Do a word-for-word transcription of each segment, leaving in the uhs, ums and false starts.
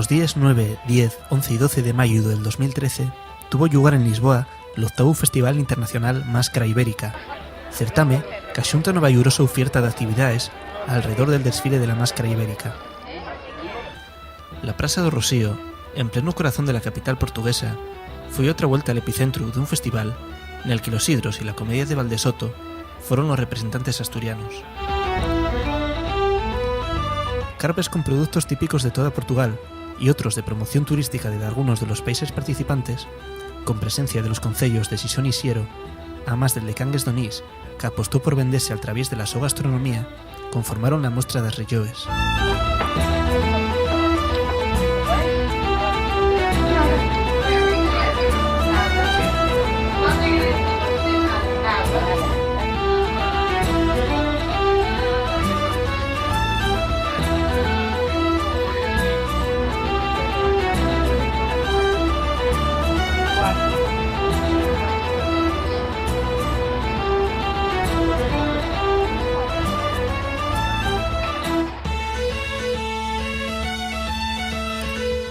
Los díes nueve, diez, once y doce de mayu del dos mil trece tuvo llugar en Lisboa l'octavu Festival Internacional Máscara Ibérica, certame qu'axunta una bayurosa ufierta d'actividaes alredor del desfile de la máscara ibérica. La Praza do Rocío, en pleno corazón de la capital portuguesa, foi otra vuelta l'epicentru d'un festival nel que los Sidros y la Comedia de Valdesoto foron los representantes asturianos. Carpes con productos típicos de toda Portugal y otros de promoción turística de dalgunos de los países participantes, con presencia de los conceyos de Xixón y Siero, amás del de Cangues d'Onís, qu'apostó por vendese al traviés de la so gastronomía, conformaron la muestra das Rilloes.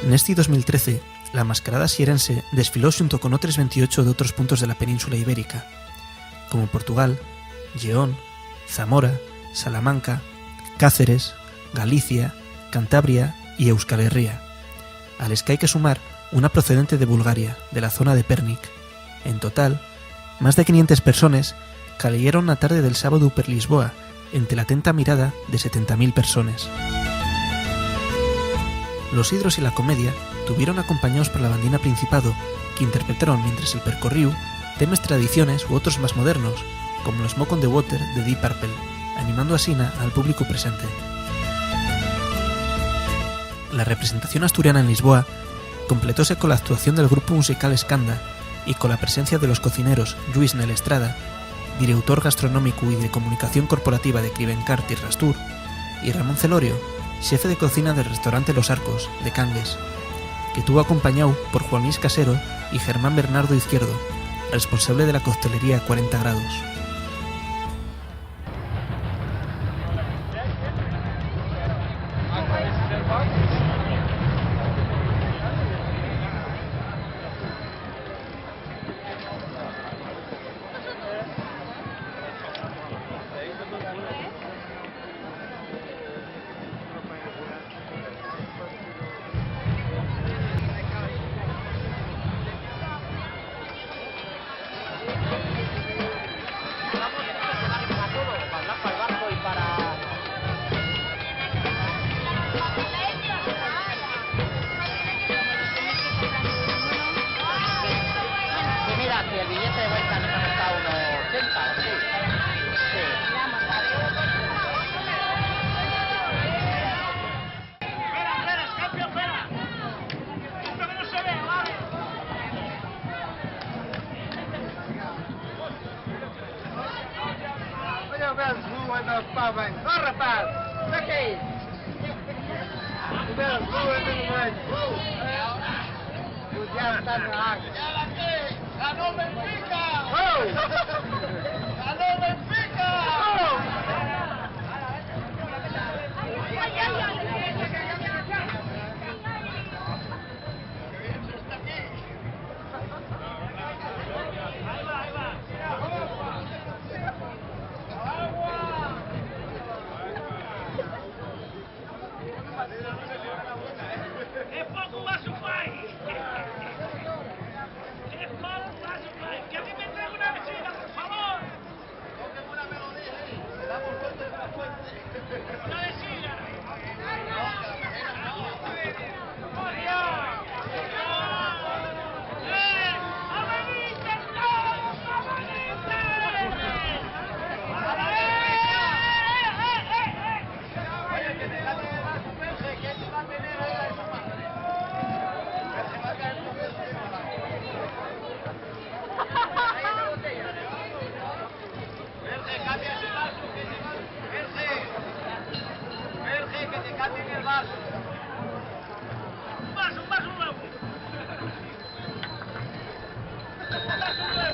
Nesti dos mil trece, la mascarada xerense desfiló xunto con otres ventiocho d'otros puntos de la península ibérica, como Portugal, Lleón, Zamora, Salamanca, Cáceres, Galicia, Cantabria y Euskal Herria, a les qu'hai que sumar una procedente de Bulgaria, de la zona de Pernik. En total, más de quinientes persones caleyeron na tarde del sábadu per Lisboa, ente l'atenta mirada de setenta mil persones. Los Sidros y la Comedia tuvieron acompañaos per la bandina Principado, qu'interpretaron mientres el percorríu temes tradiciones u otros más modernos, como los Smoke on the Water de Deep Purple, animando asina al públicu presente. La representación asturiana en Lisboa completóse cola actuación del grupu musical Escanda y cola presencia de los cocineros Lluís Nel Estrada, direutor gastronómicu y de comunicación corporativa de Cribencar Tierras Tour, y Ramón Celorio, xefe de cocina del restaurante Los Arcos, de Cangues, que tuvo acompañáu por Juan Luis Casero y Germán Bernardo Izquierdo, responsable de la costelería Cuarenta Grados. Mira, que el billete de vuelta nos ha costado unos ochenta, sí. Sí. Oye, vean, sube, no, pa, ven. No, rapaz, ¿qué es? Vean, sube, ven, ven. Pues ya está, no hay. ¿Ganó Benfica? ¡Oh! ¡Ganó Benfica! ¡Oh! Jorge, cambia ese vaso, que ese vaso. Jorge, Jorge, que te cambien el vaso. Un vaso, un vaso nuevo. Un vaso nuevo.